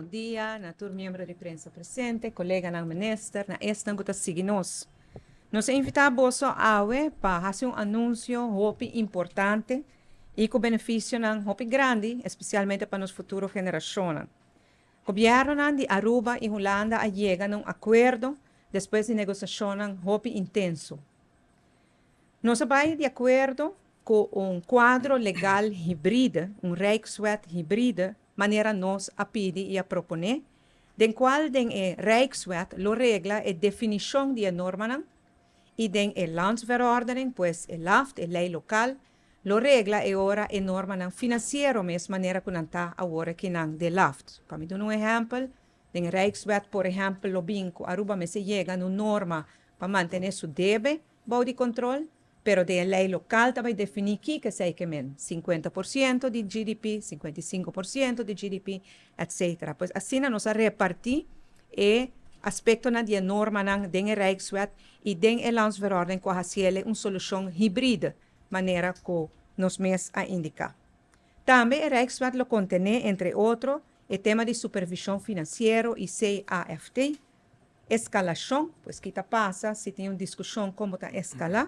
Bon dia na tur miembro di prensa presente, koleganan, minister, na esnan ku ta sigui nos. Nos a invitá boso awe pa hasi un anunsio hopi importante i ku benefisionan hopi grandi, espesialmente pa nos futuro generashonnan. Gobièrnunan di Aruba i Hulanda a yega na un akuerdo despues di negosiashonnan hopi intenso. Nos a bai di akuerdo ku un kuadro legal hibride, un Rijkswet hibride, manera nos a pidi i a proponé, den kual den e Rijkswet lo regla e definishon di e normanan i den e Landsverordening, pues e LAFT, e lei lokal, lo regla e ora e normanan finansiero mes manera ku nan ta awor akinan den LAFT. Pa mi duna un ehèmpel, den Rijkswet por ehèmpel lo bin ku Aruba mester yega na un norma pa mantené su debe bou di kontrol, pero den e lei lokal ta bai definí kiko esei ke men, 50% di GDP, 55% di GDP, etcetera. Pues asina nos a repartí e aspektonan di e normanan den e Rijkswet i den e Landsverordening ku a hasiel un solushon hibride, manera ku nos mes a indiká. Tambe e Rijkswet lo kontené, entre otro, e tema di supervishon finansiero i CAFT, eskalashon, pues ki ta pasa si tin un diskushon kon bo ta eskalá.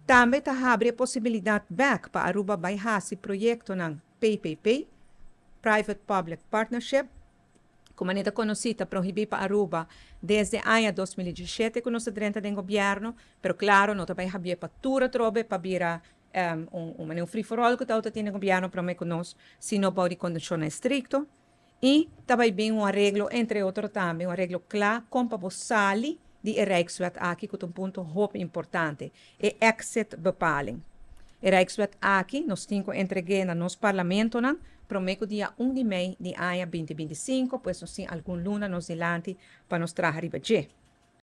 Tambe ta habri e posibilidat bèk pa Aruba bai hasi proyektonan PPP, Private Public Partnership, ku manera ta konosí ta prohibí pa Aruba desde aña 2017 ku nos a drenta den gobièrnu, pero klaro no ta bai habié pa tur atrobe pa bira un un manera un free for all ku tabata tin den gobièrnu promé ku nos, sino bou di kondishonnan estrikto. I ta bai bin un areglo, entre otro tambe, un areglo kla kon pa bo sali di e Rijkswet aki ku ta un punto hopi importante, e exit bepaling. E Rijkswet aki nos tin ku entreg'é na nos parlamentonan promé ku dia 1 di mei di aña 2025, pues nos tin algun luna nos dilanti pa nos traha riba dje.